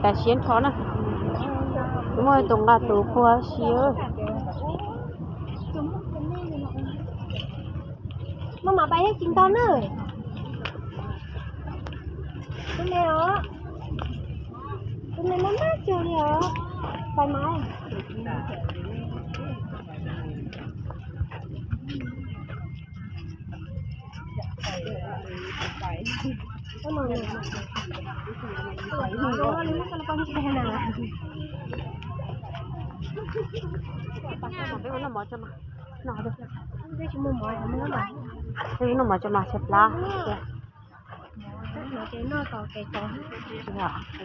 Tas siab nrho na. Muaj tus nqa tus phua si. Maj mam pais thiab tsis nto na. Tus me os, tus me maj maj cuag li os. Pais mas. Peb noj mov tso mas tshaib plab.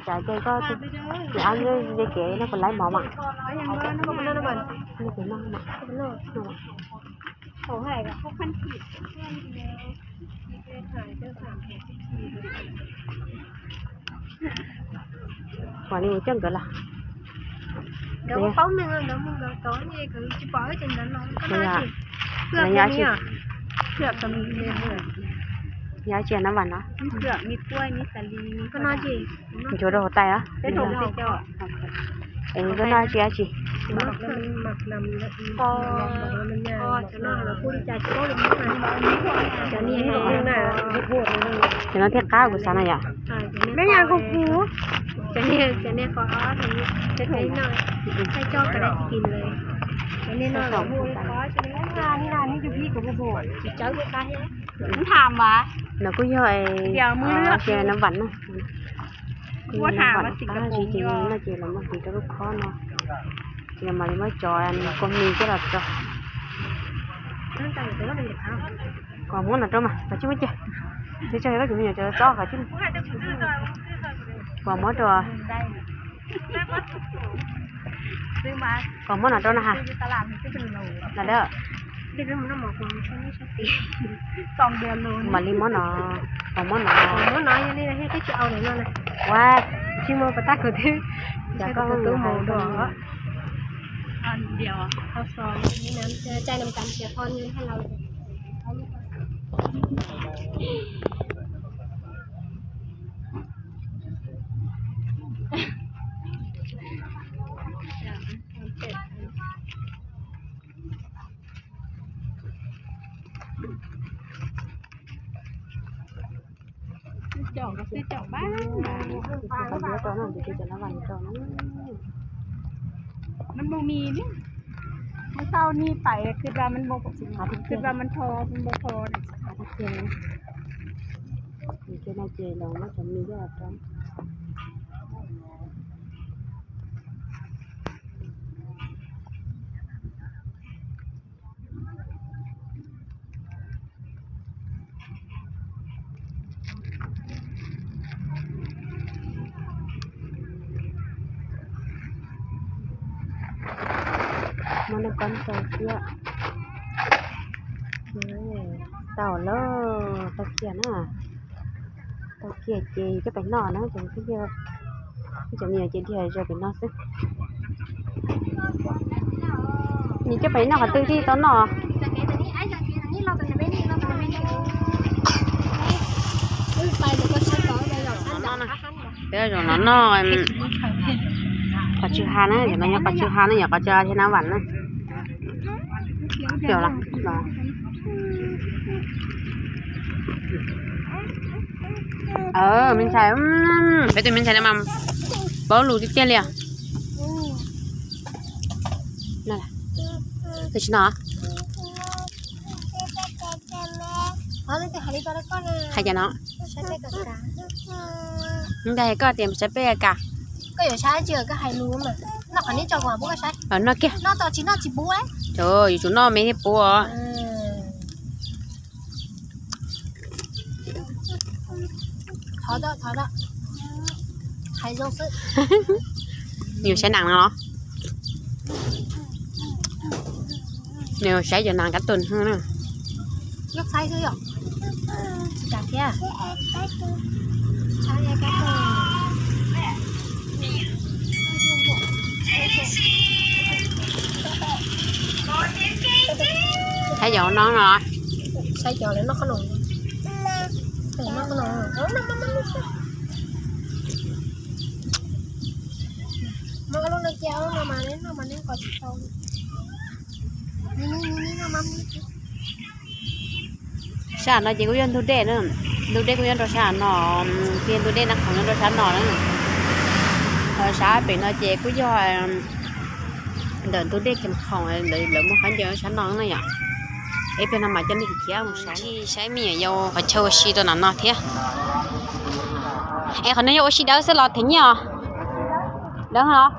Cas ces koj, ces ab, nce kev no kuv laib mov mas. Ua li mus coj nkawd los. Yog tsis nab vam no. Nchuav rau hauv tais os. Es koj noj tsis dab tsi? Cov no thiaj qab kuv xav no yom. No kuj yog nab vam na. Kuj yog nab vam qab, ces noj ces los muab hliv rau lub khob no. Ces mam li muab cov kua mis coj los rau. Kom muab no rau mas, kom tsis muab cia. Tsis tso koj cov me nyuam cov txob kom tsis, kom muab rau. Kom muab no rau na ha. Los da. Mam li muab no, kom muab no. Ua, tsis muaj pas tag kawg twb. Cas koj tus mus dua. Mus tau ni pais, kws vas mas, kws vas mas tho, mas tho. Ces no ces los muab cov mis coj los rau. Muab noj kob ntau thiab. Tau lawm, tau kiag na. Tau kiag ces coj pais noj na, cov me nyuam ces dhia zog pem no xwb. Nws coj pais noj qhov twg thiaj tau noj? Peb zaum no noj qos tsw ha na, zaum no nyob qos tsw ha na, yog qos tsw ha thiab nab vam na. Me ntxhais, peb tus me ntxhais no mas paub lus tiag tiag li os. Tus tsis no. Hais cas no? Ntag koj tias saib peb ka. Noj kiag. Yuav tsum noj me thiaj puv os. Nws saib nas no los? Nws saib cov nas kab tus hwj na. Saib cov no no. Saib cov lawv noj qhob noom. Noj qhob noom. Sab no ces kuj yog ntug dej na, ntug dej kuj yog rau sab no, ces ntug dej na khoom yog rau sab no na. Sab pem no ces kuj yog ntawm ntug dej Kheem Khoom, lawv muaj qhov ncauj sab no na yom. Es peb no mas coj nej khiav mus saib, saib me nyuam yaus qhov chaw ua si rau nram no thiab. Es qhov no yog ua si dawb xwb los them nyiaj os? Dawb os.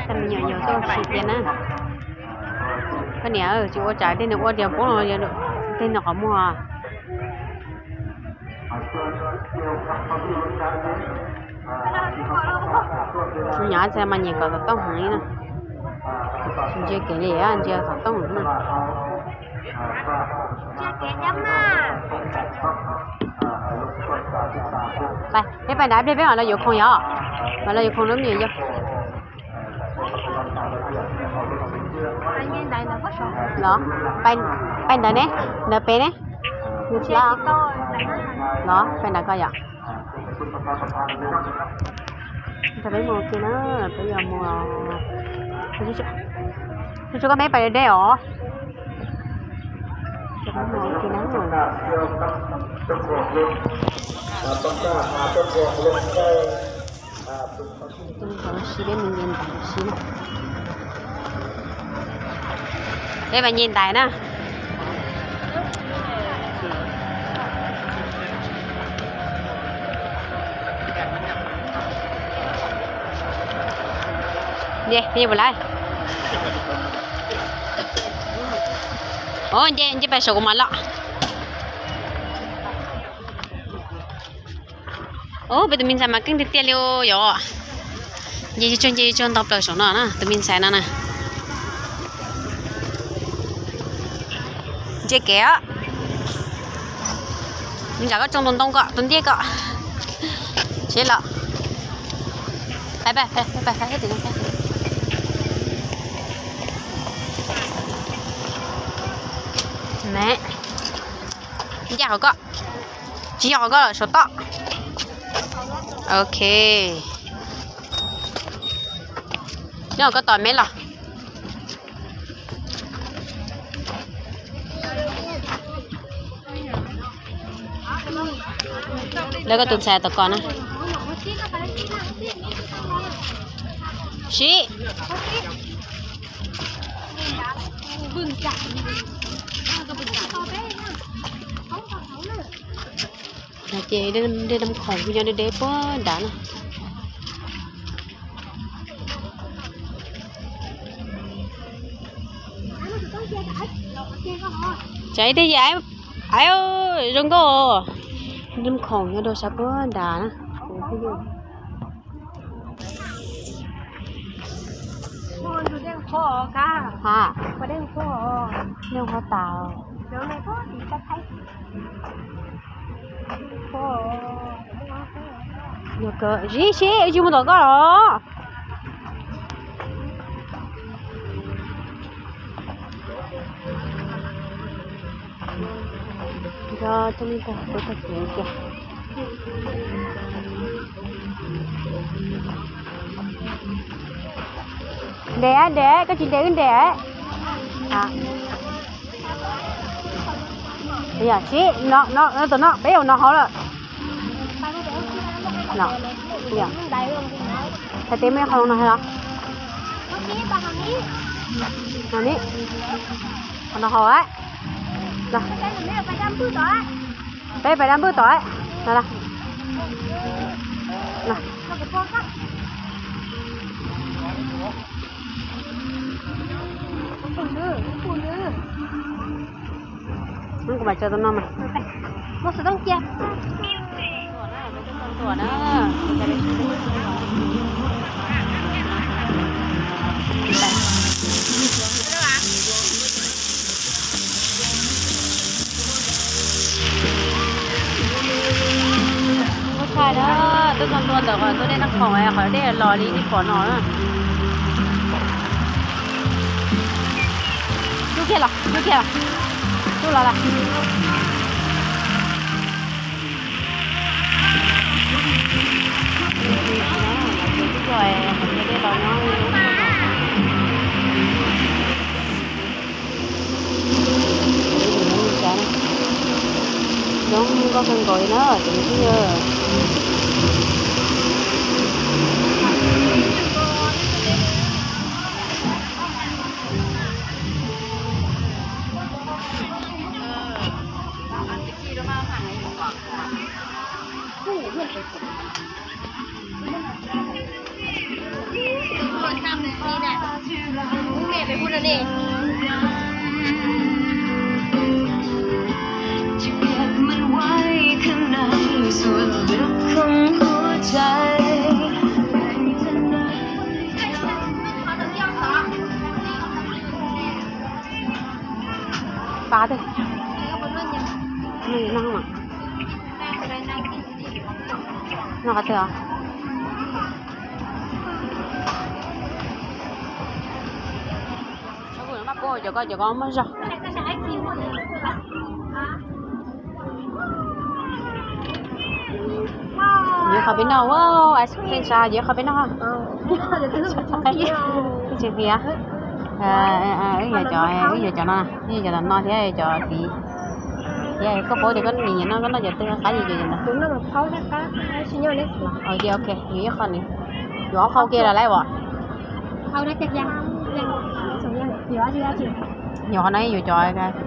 Tej me nyuam yaus tuaj ua si tiag na. Koj niam, tsis ua tsam tej nws ua tias poob los tej nws qhov muag. Nyuam txiv mas nyiam kom xov tooj heev li na. Ntsia kev li ntsia xov tooj na. Peb pais nrad ib pliag peb mam los yuav khoom yom, mam los yuav khoom lub me nyuam yaus. Los, pais ntawd ne, ntawd pem ne. Los, pais nrad ko yom. Peb mus ua ke na, peb yuav mus. Tsuas koj peb pais deb os. Peb mus ua ke na. Ua si peb mus nce ntais si na. Peb mas nce ntais na. Nce, nce puas lawm? Os, nce, nce pais saum kuv mam los. Os, peb tus me ntxhais mas keej tiag tiag li yom. Nce tsuag nce tsuag ntog plaws saum no na, tus me ntxhais no na. Ntsia kev os. Me ntxhais koj tsoo tus ntoo kom tus ntiag kom seb los. Pais, pais, pais, pais, pais, pais. Ncaj qhov koj, tsis yog qhov koj saum toj. Ok. Nyob qhov koj tos me los. Lawv koj tus ntxhais tom kos na. Sib. Ces dej Dam Khoom kuj nyob deb deb puag nrad na. Tsam ib teg yam, zoo nkauj. Dam Khoom nyob rau sab puag nrad na. Ha, dej qhuav tas. Yog kawg, sib sib, tsis mus tom koj los. Nco coj nej tag kuv tag kev tiag. Ntes, ntes, koj tsis ntes wb ntes. Yog sib, no, no, tom no, peb yuav no hauv lawm. No, yog. Hais tias muaj ib qho no hais los? No ni, qhov no hauv lawm. Peb pais dab npwj tom. Kuv mam tso tus no mas. Muaj xov tooj cia. Tuaj na, tuaj na. Khoom qhov dej los li nej pom no. Rub kiag los, rub kiag los, rub los lawm. Zoo nkauj kawg nkaus li na cov phooj ywg. Pab twg? Noj qhov twg os? Cov ko, cov ko muaj zog. Yuav qhov peb noj, wow, ice cream sas, yuav qhov peb noj. Tsis qhia. Wb yuav cov, wb yuav cov no, wb yuav cov tom no thiab cov tid. Thiab koj paub tias koj nyiam noj, koj noj cov twg qab yus cov ntawd. Ok, ok, yuav ib qho ni. Yuav ob qho kiag los lawm as? Nyuam qhuav no yuav cov, yuav cov,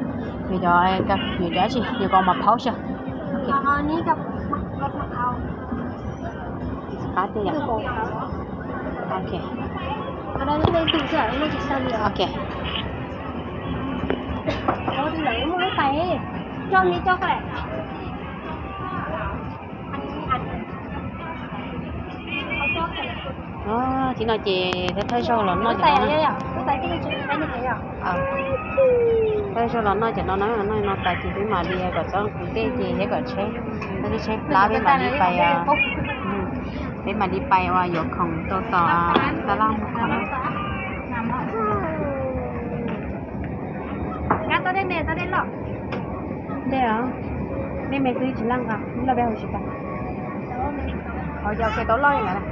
yuav cov dab tsi, yuav kom mas phaub xwb. Ok. Ok. Tib no ces thawj zaug los noj cov no. Thawj zaug los noj cov no na, noj no tas ces peb mam li kom txog kwv tij ces thiab kom tsheb, tsheb plab peb mam li pais, peb mam li pais uas yuav khoom rau tom taj laj muag khoom. Dej os, dej me xwb tsis laj nqa, loj peb hauv tsis tau. Hauv ces ok tau loj li ntawd.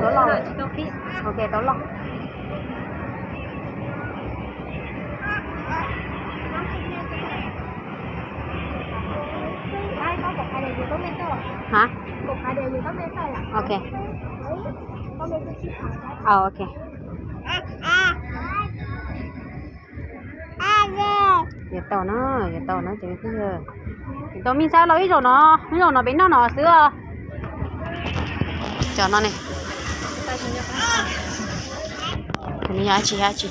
Tau loj. Ok tau loj. Hả? Ok. Ờ, ok. Yuav tau na, yuav tau na cov phooj ywg. Yuav tau me ntxhais los ib zaug no, ib zaug no peb noj no xwb os. Cov no ne. Nws yog dab tsi, yog dab tsi?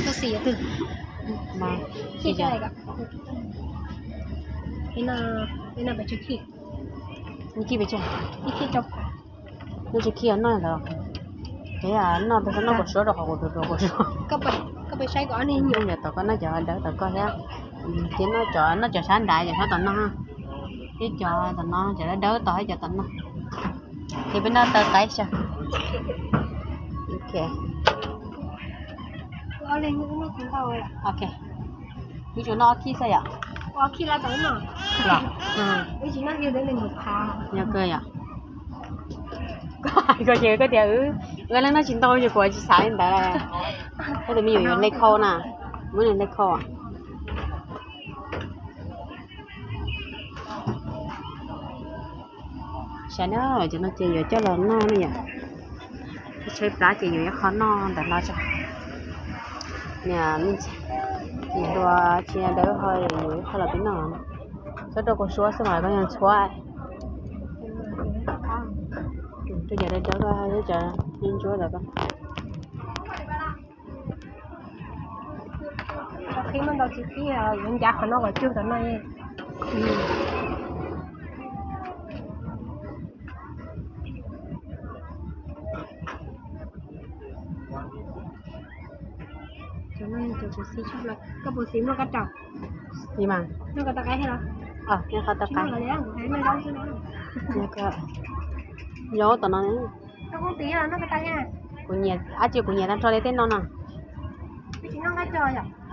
Koj xis yog twg? Ib khij pes tsawg? Ib khij rau phav. Noj tsis khij noj ntawd. Ces noj pes noj kom suab rau qhov kuv tus rau kom suab. Koj pes saib kom ob niag nyuam. Yog tau koj noj cov dawb tau koj thiab. Ces noj cov, noj cov sab nrad, cov sab tom no. Thiab cov tom no, cov dawb dawb tau thiab cov tom no. Ces peb noj taw qaib xwb. Ok. Ok. Wb tsuas noj ob khij xwb yom? Los, yog kawg yom? Koj hais koj ces koj tias wb, wb leej noj tsis ntau ces kuv tsis xav li ntawd. Koj tus me nyuam yuav hle khau na, muab nws hle khau. Saib na, cov no ces yuav coj los noj ne yom. Tshaib plab ces yuav ib qho noj ntawm no tso. Niam, niam hluas tsis dawb ho yuav ib qho los peb noj. Txhob rau kua suab xwb mas koj yeej ntxhuab. Rau cov dawb dawb, cov ntsuab ntsuab ntawd. Qhib muaj ntau tsis qhib, yuav ncav qhov no kom cuag tom no. Koj puas xis muaj kab raus? Xis mas. Noj koj tau qaib thiab los? Qhov tau qab. Yog tom no. Kuv nyiam, ab tsi kuv nyiam tag nrho li tej no no.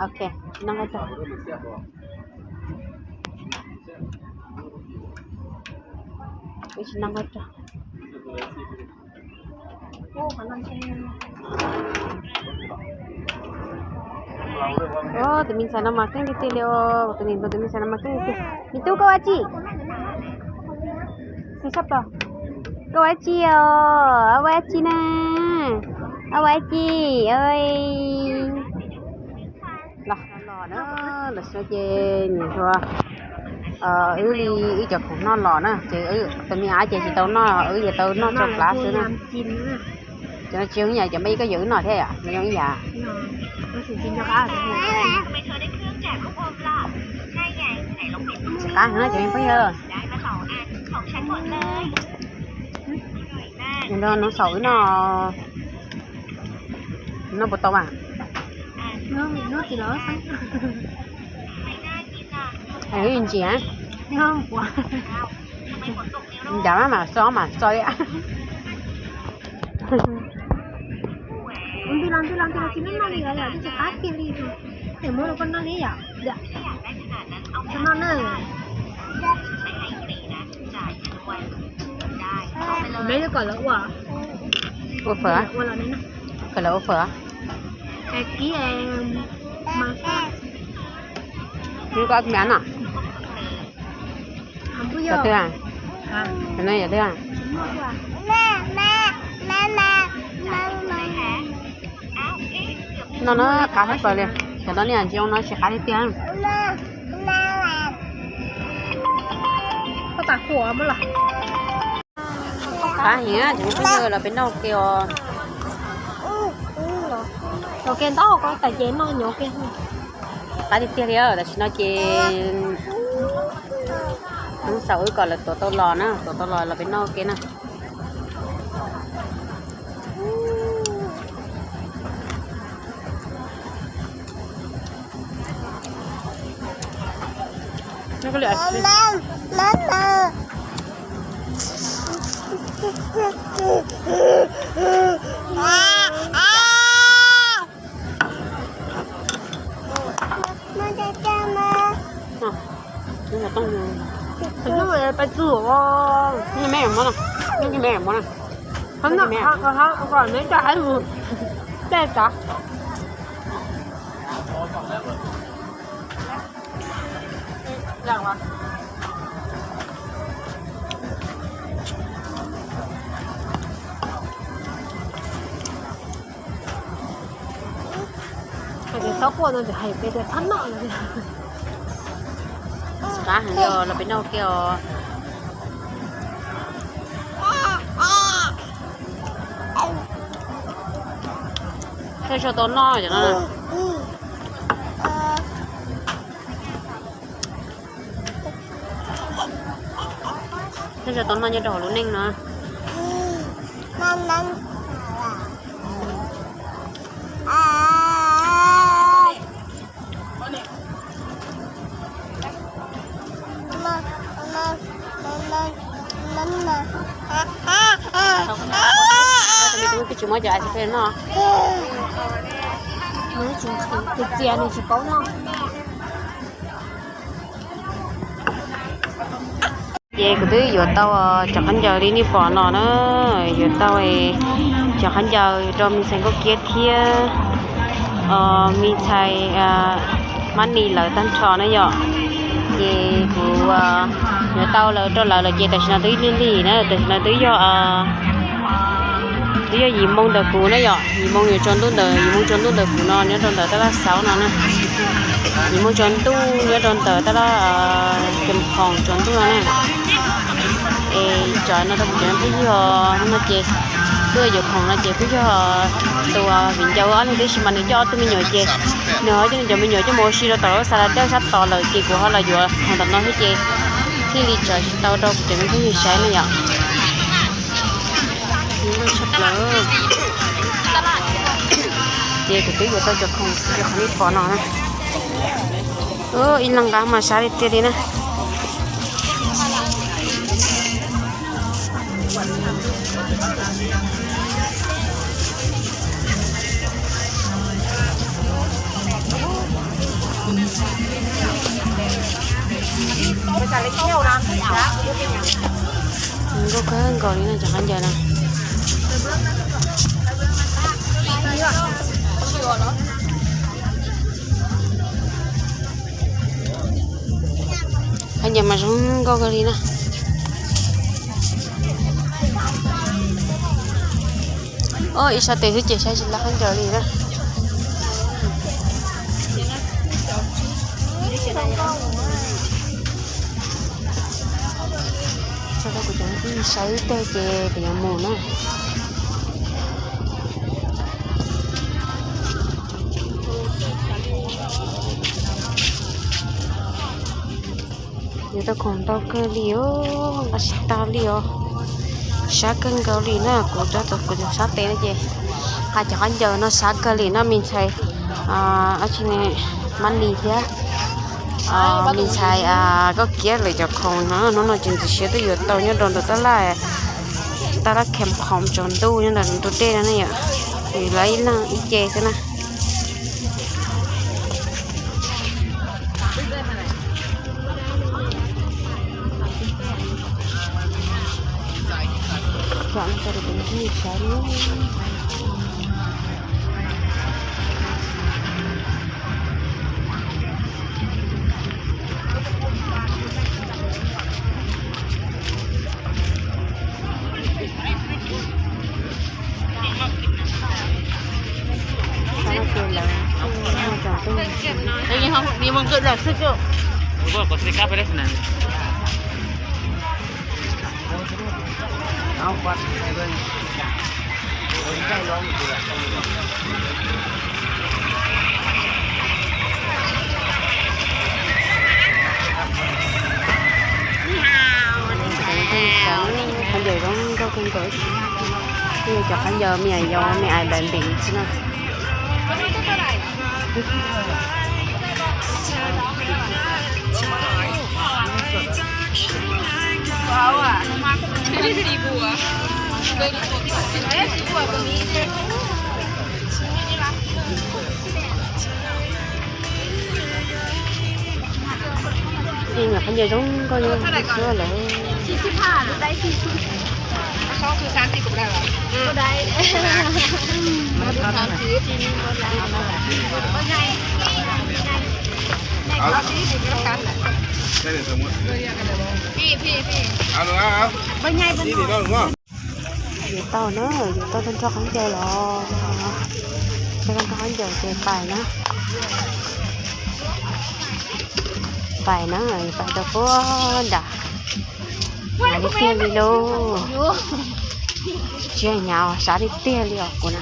Ok, tsis noj nqaij tso. Wb tsis noj nqaij tso. Tus me ntxhais no mas keej tiag tiag li os, tus me ntxhais no mas keej tiag tiag. Me tub, koj ua dab tsi? Xis sab plos. Koj ua dab tsi os? Ua dab tsi na? Ua dab tsi? Los, los na, los xyov ces nws ua wb li wb cov khoom noj los na ces tus me ab ces tsis tau noj, wb yuav tau noj rau plav xwb na. Cov no tsis zoo ib yam cov me koj yuav wb noj thiab yom, no zoo ib yam. Tsis qab heev na cov me phooj ywg. Nrog nov xaum wb noj, noj puas tau mas? Ntsia, ncav mas txo mas txo li. Ntws los ntws los ntws los tsis muaj noj li os, tsis qab kiag li. Muab rau koj noj li yom. Ua fawm, kom lawv ua fawm. Koj me no. Yog twg? Yog twg? No no qab hab pawg li. Cov no niam ntsis no tsis qab tiag tiag. Qab heev, cov me phooj ywg los peb noj ua ke os. Ua ke ntaub ko tas ces noj nyob ke. Qab tiag tiag li, tam sim no ces nov xaum wb kom lawv tuav tau los na, tuav tau los los peb noj ua ke na. Hais tias txhob quaj no ces hais tias txhob noj no. Qab heev li os, los peb noj ua ke os. Thiaj tau noj cov no. Thiaj tau noj nyob rau hauv lub neej no. Twb tsis muab cov ice cream no. Txias txias nws tsis paub noj. Ces kuv twb yuav tau cov khaub ncaws li nej pom no na, yuav tau cov khaub ncaws rau me ntxhais Nkauj Kiab thiab me ntxhais Mab Nis lawv tag nrho na yom. Ces kuv yuav tau lawv rau lawv lawm ces tam sim no twb lig lig na, tam sim no twb yog twb yog yim moo ntawm kuv na yom, yim moo yuav tsaus ntuj ntawm, yim moo tsaus ntuj ntawm kuv no nyob rau ntawm tab laj Xauv no na. Yim moo tsaus ntuj nyob rau ntawm tab laj Cees Khoom tsaus ntuj no na. Es tsam no rau kuv cov phooj ywg no ces kuj yuav khoom no ces kuj yog tus viv ncaus ob leeg tib si mas nws coj ob tug me nyuam ces nws ho coj nws cov me nyuam coj mus ua si rau tom lub xas las dawb sab tod lawm ces kuv ho los yuav khoom tom no thiab ces thiaj li tso tsis tau rau kuv cov me phooj ywg saib na yom. Ces kuv twb yuav tau cov khoom, cov khoom nej pom no na. Ib leeg nqa mas sab li tiag li na. Nkauj kawg nkaus li no cov khaub ncaws no. Khaub ncaws mas zoo nkauj kawg li na. Ib sab tes xwb ces saib tsis lab khaub ncaws li na. Kuv cov saib teg ces kuv yuav mus na. Yuav tau khoom ntau kawg li os, nqa tsis tau li os. Sab kawg nkaus li na, kuv rau kuv cov sab tes no ces hais cov khaub ncaws no sab kawg li no me ntxhais, dab tsi ne, mab nis thiab me ntxhais Koj Kiab lawv cov khoom no, hnub no ces ntxim siab twb yuav tau nyob rau ntawm tab laj, tab laj Khem Khoom tsaus ntuj nyob ntawm ntug dej no ne yom. Lawv ib leeg ib ce xwb na. Khaub ncaws zoo nkauj kawg nkaus, cov khaub ncaws me nyuam yaus me nyuam ais lawv ntim xwb na. Ib nyuam khaub ncaws zoo nkauj nyob xwb lawm. Yuav tau na, yuav tau tag nrho khaub ncaws los, tag nrho khaub ncaws ces pais na. Pais na, pais rau puag nram. Hnyav tiag tiag li lauj. Tsis hnyav, sab tiag tiag li os kuv na.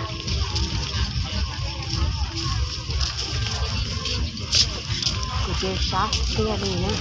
Kuv ces sab tiag li na.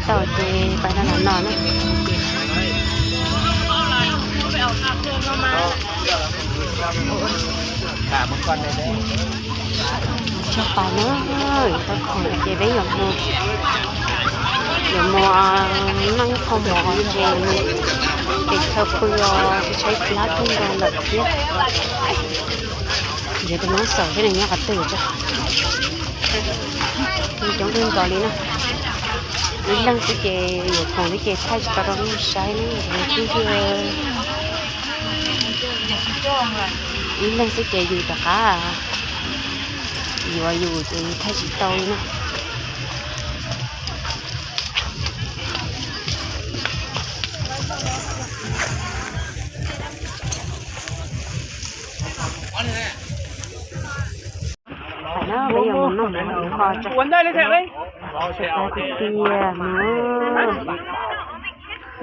Tau ces pais no los no na. Tso pais na, tau khoom ces peb yuav mus, yuav mus noj ib qho mov ces mus pem chaw pw os, tshaib plab kawg nkaus lawm thiab. Yuav tus mab xaum thiab nws nyob qhov twg tso. Coob kawg nkaus li na. Ib leeg xwb ces yuav khoom xwb ces thaij tsis tau rau nej saib na, ib leeg xwb ces yus rov qab yuav yus ces thaij tsis tau li na. Pais na, peb yuav mus noj mov ib qho tso. Pais tiag tiag mus.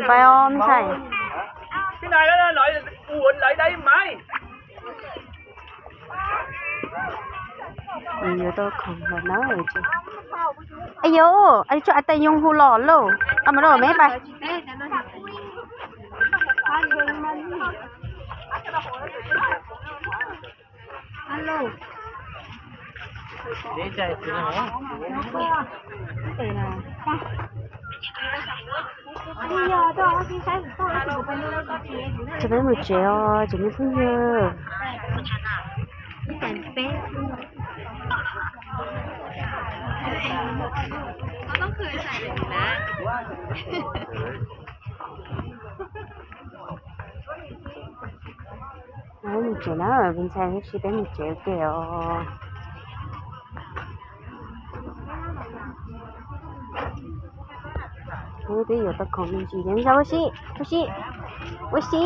Pais os me ntxhais. Yuav tau khoom lawm na. Ayo, tshuav tais yoog hu los lauj. Vamos, me pais. Ces peb mus tsev os, tsev me phooj ywg. Peb mus tsev na, peb ntxhais tab sis peb mus tsev ua ke os. Twb yuav tau khoom me ntsis, ua si, ua si, ua si.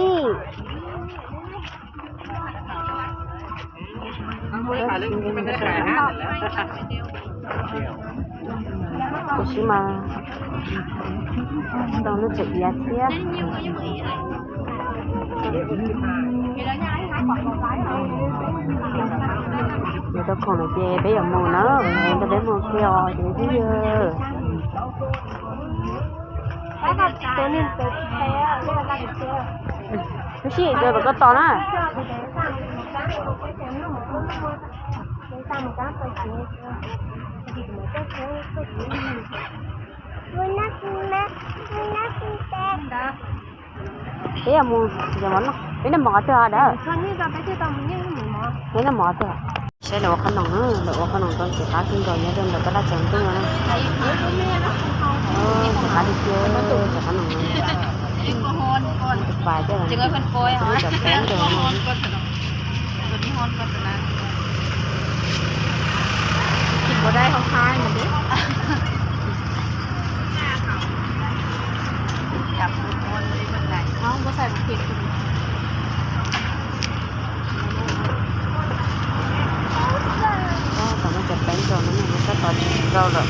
Tab sis mas tau lub tseem iav thiab. Yuav tau khoom lawm ces peb yuav mus na, nrog peb mus kiag os ces peb twb yog. Tab sis, koj tos na. Peb yuav mus, yog mov no, peb noj mov qhov twg os dawb? Peb noj mov qhov twg? Saib lawv ua qhob noom, lawv ua qhob noom rau ntxim qab kawg nkaus nyob rau ntawm tab laj tsaus ntuj no. Ntxim qab li tiag, cov qhob noom no. Tus pas coj los, cov peb ntawd no. Tom no cov peb ntawd no tab tom tsis tau lawm,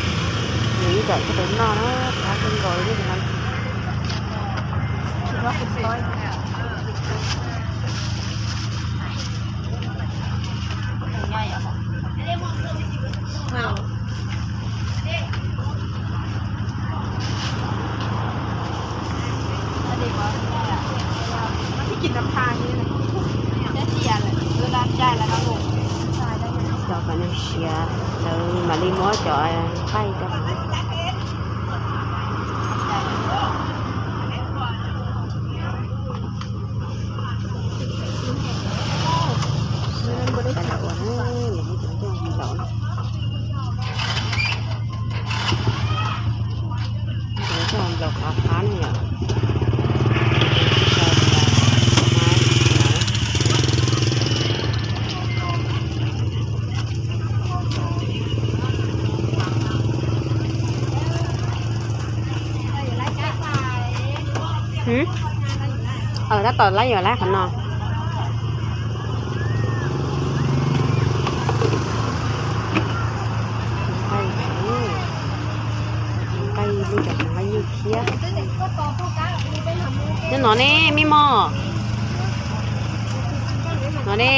nws ib daim coj peb noj na, qab kawg nkaus li. Cov kom neeg siav lawv mam li muab cov nqaij rau. Ua, nplaum qhov qab ne yom. Tab tom laib yuav laib qhov no. Nqaij, lub cov nqaij nyuj thiab. Nyob no ne, me mos. No ne.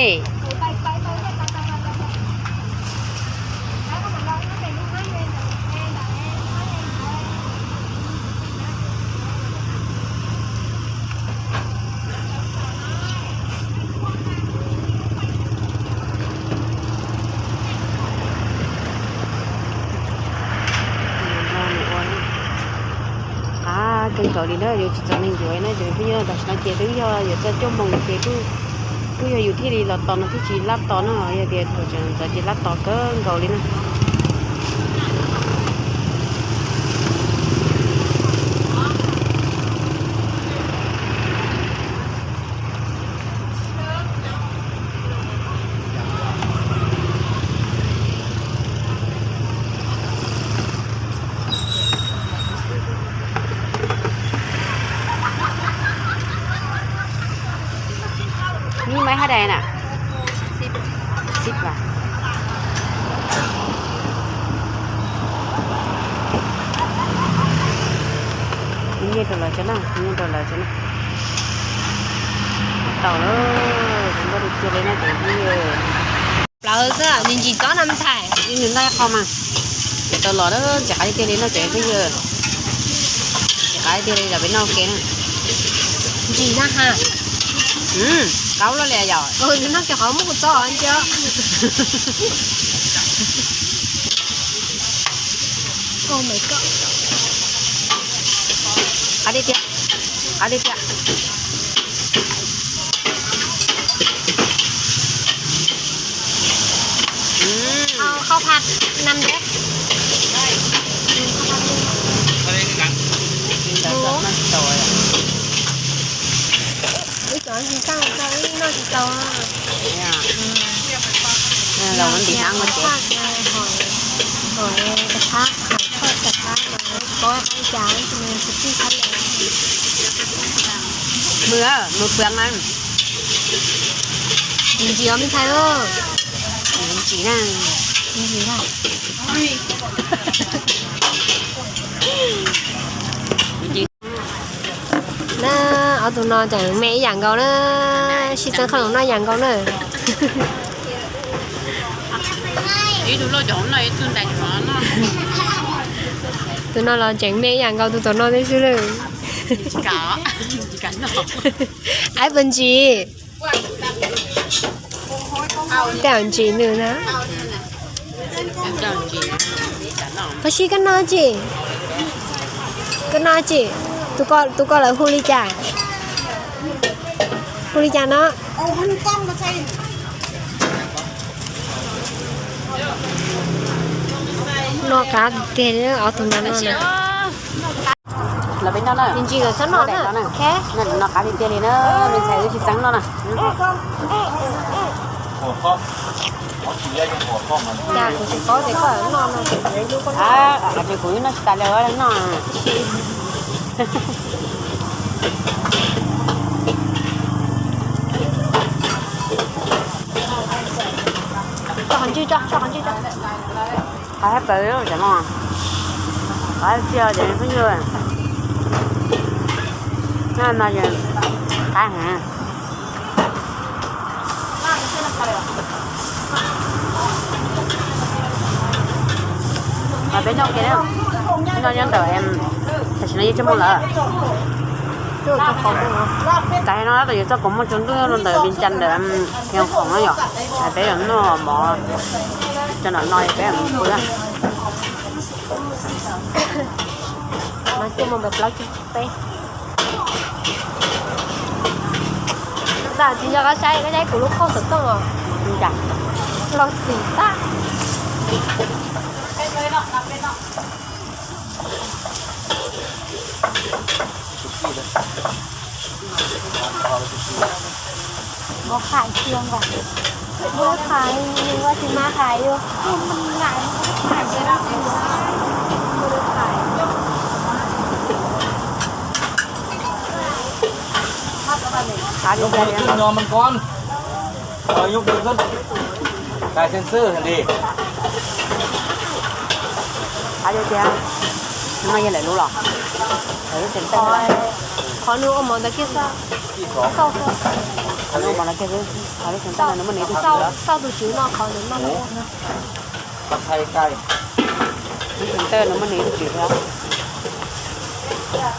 Qab kawg nkaus li na, yuav tsis txog neeg yuav na, cov phooj ywg, tam sim no ces twb yog yuav txog cuaj moos ces kuj, kuj yog yus thiaj li los tos no thiaj tsis lab tos na, yog tias thaum tseem ntxov ces lab tos kawg nkaus li na. Ní maiv hab dais na? Sib vas. Nyiaj rau lawv tso na, nyiaj rau lawv tso na. Tau lawm, npaj li cia li na cov phooj ywg. Plawv xwb, ntsim ntsim tsob no me ntxhais. Nws noj ib qho mas. Tsis tau los, ntxim qab tiag li noj cov phooj ywg. Ntxim qab tiag li los peb noj ua ke na. Ntsim na ha. Qab loj li yom. Nws noj cov qhov muag txob ntsia. Qab tiag tiag. Qab tiag tiag. ข้าวผัดน้ำเด้อ Ib cov ntsis txaj tau ib noj tsis tau. Los ntim hnab ua tsev. Hỏi, hỏi gạch tháp, hỏi thợ gạch tháp mà có ai trả cho nên sụp sụp phát lệ. Mưa, mưa phướng lắm. Ntsim os me ntxhais. Ntsim na. Ntsim na. Na, ob tug no tseem me ib yam nkaus na, sib txeeb qhob noom noj ib yam nkaus na. Tus no los tseem me ib yam nkaus tus tom no tib si lawm. Aib puas ntsim? Tej zaum ntsim nws na. Qhov sib koj noj tsis? Koj noj tsis? Tus ko lawv hu li cas? Hu li cas no? Noj qab tiag li ob tug no no. Los peb noj na. Ntsim lawm txhob noj na. Noj qab tiag tiag li na, me ntxhais wb tsis txeeb noj na. Cas kuv tsis paub tias koj noj no. Ces kuv noj tsis tas li noj. Tso qhov ntswg tso, tso qhov ntswg tso. Qab hab plaws cov no. Qab hab tsia ces phooj ywg. No no qab heev. Peb noj ke, noj nyob ntawm, tam sim no yog tsib moos lawm. Tam sim no tab tom yuav txog kaum moos tsaus ntuj rau ntawm Vias Cas ntawm Xeev Khuam no yom. Peb yuav noj mov tso nram no peb pw. Mas cuaj moos plaub caug peb. Tam tsis nco qab saib, koj saib kuv lub khauj xov tooj os. Los xim tag. Ua qhais tiag nkaus. Ua qhais, ua tsis mas qhais yus. Ua ngais ua qhais, ua qhais. Nhúc đuôiขึ้นนอนมันก่อน Ơi, nhúc đuôiขึ้น Cài sensor đi. Qab tiag tiag. No yog lawv lub los? Lawv lub tseem tawj. Qhov nws ua mov ntawd kiag xwb. Qhov nws ua mov ntawd kiag xwb, qhov lub tseem tawj no nws muaj nws tus tswv. Xauj tus tswv no qhov nws noj. Lub tseem tawj no muaj nws tus tswv thiab.